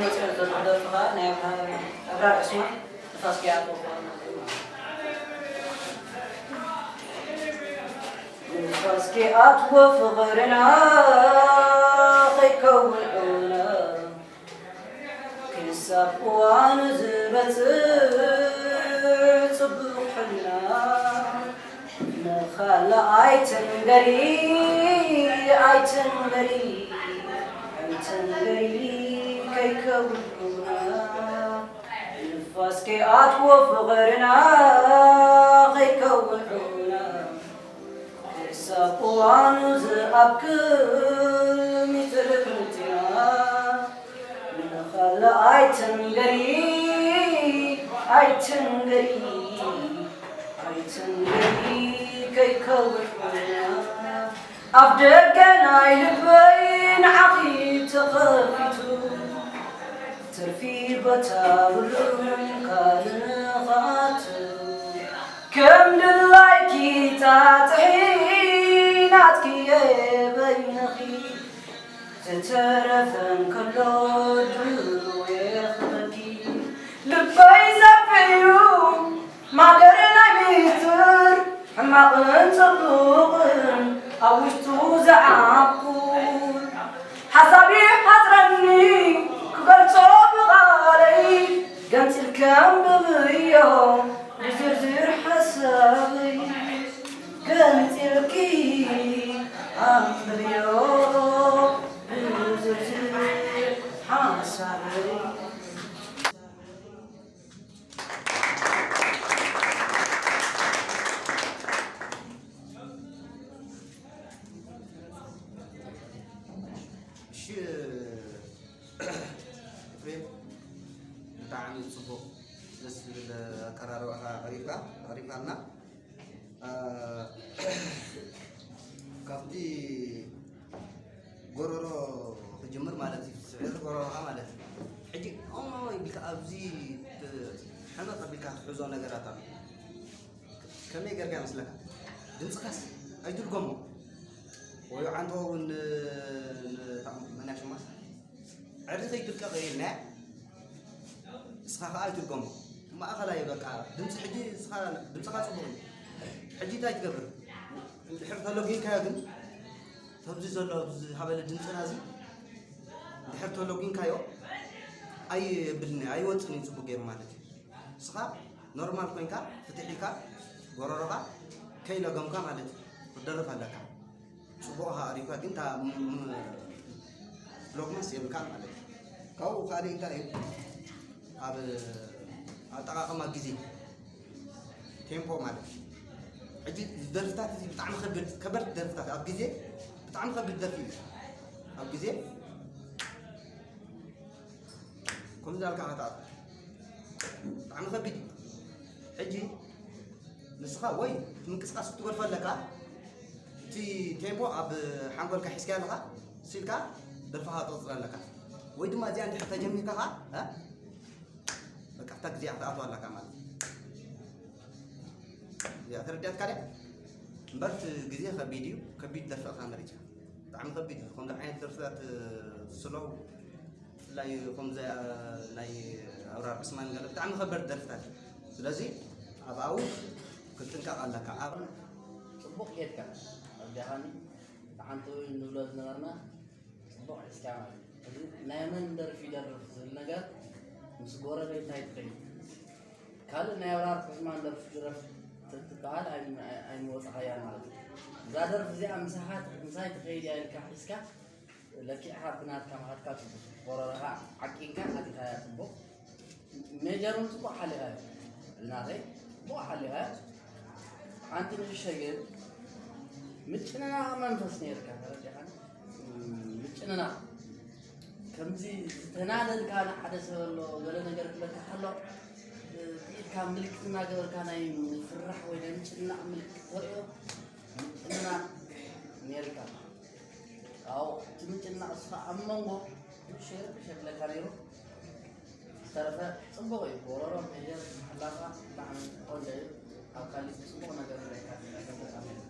መጽኡ ዘሎ ደርፍኻ ናይ ኣብርሃ-፣ ኣብራር ዕስማን ንፋስኪ ኣትዎ ፍቕርና። ንፋስኪ ኣትዎ ፍቕርና ከይከውን ዑና፣ ክሳብ እዋኑ ዝመጽእ ጽቡቕ ሕልና። ንኻልእ ኣይትንገሪ፣ ኣይትንገሪ፣ ኣይትንገሪ ከይከውን ዑና። ንፋስ ከይኣትዎ ፍቕርና ከይከውን ዑና። ክሳብ እዋኑ ዝኣክል ሚትር ክንቲና። ንኻልእ ኣይትንገሪ፣ ኣይትንገሪ፣ ኣይትንገሪ ከይከውን ዑና። ኣፍ ደገ ናይ ልበይ ንዓኺ ተኸፊቱ፣ ትርፊ ቦታ ብሉን ካልእ ንኽኣቱ። ከም ድላይኪ ጣጥሒ ናትኪ እየ በይንኺ፣ ዝተረፈ እንከሎ ድልው እየ ክበኪ። ልበይ ሰፊዩ ማደር ናይ ሚስጥር፣ ሕማቕን ጽቡቕን ኣብ ውሽጡ ዝዓቁር። ሓሳብ ይሓጽረኒ ክገልጾ ብቓለይ፣ ገንጺልኪ ኣንብብዮ ብዝርዝር ሓሳበይ። ገንጺልኪ ኣንብብዮ ብዝርዝር ሓሳበይ። እሺ፣ ኤፍሬም፣ ብጣዕሚ ጽቡቕ፣ ደስ ዝብል ኣቀራርባኻ ኣቕሪብካ፣ ኣቕሪብካልና። እ፣ ካብቲ ጎረሮ ክጅምር ማለት እዩ። ስዕረት ጎረሮኻ ማለት እዩ። ሕጂ እሞ ኢልካ ኣብዚ ት-፣ ሕመቕ ኣቢልካ ትሕዞ ነገራት ኣሎ። ከመይ ጌርካ ይመስለካ? ድምፅኻስ ኣይትድገሞ። ወይ ዓንቶ እውን ን-፣ ን-፣ መን እያ ሽማ? ዕርዲ ከይትልቀቕ ኢልና ንስኻ ከኣ ኣይትድገሞ። ማእኸላይ በቃ ድምፂ ሕጂ ንስኻ ድምፅኻ ፅቡቕ እዩ። ሕጂ እንታይ ትገብር? እንድሕር ተለጊንካዮ ግን ከምዚ ዘሎ ኣብዚ ሃበለ ድምፅና እዚ እንድሕር ተለጊንካዮ ኣየብልን እዩ፣ ኣይወፅን እዩ ፅቡቕ ገይሩ ማለት እዩ። ንስኻ ኖርማል ኮይንካ ፍትሕ ኢልካ ጎረሮኻ ከይለገምካ ማለት እዩ ክትደርፍ ኣለካ። ጽቡቕ ኣቕሪብካ፣ ግን እታ ም-፣ ም-፣ ሎግማስ የብልካን ማለት እዩ። ካብኡ ካልእ እንታይ እዩ? ኣብ ኣጠቓቕማ ግዜ፣ ቴምፖ ማለት እዩ። ሕጂ ደርፍታት እዚ ብጣዕሚ ከበድ-፣ ከበድቲ ደርፍታት፣ ኣብ ግዜ ብጣዕሚ ከቢድ ደርፊ እዩ። ኣብ ግዜ ከምዚ ዳልካ ከተኣቱ ብጣዕሚ ከቢድ እዩ። ሕጂ ንስኻ ወይ እቲ ምንቅስቃስ ክትገድፎ ኣለካ፣ እቲ ቴምፖ ኣብ ሓንጎልካ ሒዝካዮ ኣለኻ፣ እሱ ኢልካ ደርፍኻ ክትቕጽል ኣለካ። ወይ ድማ እዚኣ እንድሕር ተጀሚርካ ኸኣ፣ እ? በቃ ኣብታ ግዜኣ ክትኣትዋ ኣለካ ማለት እዩ። እዚኣ ተረዲኣትካ ድያ? እምበር እቲ ግዜ ከቢድ እዩ፣ ከቢድ ደርፊ ኢኻ መሪጽካ። ብጣዕሚ ከቢድ እዩ። ከምዚ ዓይነት ደርፍታት ስሎው ብፍላይ ከምዚ ናይ ኣብራር ዑስማን ገለ ብጣዕሚ ከበድቲ ደርፍታት እዩ። ስለዚ ኣብኣ እውን ክትጥንቀቕ ኣለካ። ኣብ ጽቡቕ ጌርካ ኣብዚኣ ከኣ ሓንቲ እውን ንብሎ ዝነበርና ጽቡቕ ሒዝካ ማለት እዩ። እዚ ናይ መን ደርፊ ይደርፍ ዝብል ነገር ምስ ጎረቤት ኣይትኸይድ። ካልእ ናይ ኣብራር ዑስማን ደርፊ ድረፍ ትበሃል ኣይ-፣ ኣይ-፣ ኣይምወጻኻያን ማለት እዩ። እዛ ደርፊ እዚኣ ምሳኻ፣ ምሳይ ትኸይድ እያ ኢልካ ሒዝካ ለኪዕኻ ብናትካ ምኻድካ ጽቡቕ። ጎረረኻ ዓቂንካ ኣቲኻያ ጽቡቕ። ሜጀር እውን ጽቡቕ ሓሊኻዮ። ናተይ ጽቡቕ ሓሊኻዮ። ሓንቲ ንእሽተይ ግን ምጭንናቕ መንፈስ ነይርካ፣ ተረዲኻኒ? ምጭንናቕ። ከምዚ ዝተናደድካ ንሓደ ሰብ ኣሎ፣ ገለ ነገር ክብለካ ከሎ፣ ብኢድካ ምልክት እናገበርካ ናይ ምፍራሕ ወይ ናይ ምጭንናቕ ምልክት ተርእዮ፣ ምጭንናቕ ነይርካ። ካብኡ እቲ ምጭንናቕ ንስኻ ኣብ መንጎ ሸር ሸክለካ ነይሩ። ዝተረፈ ጽቡቕ እዩ። ጎረሮ፣ ሜጀር፣ ምሕላፋ ብጣዕሚ ቆንጆ እዩ። ኣብ ካሊእ ጽቡቕ ነገር ንሪኢካ ኣለና።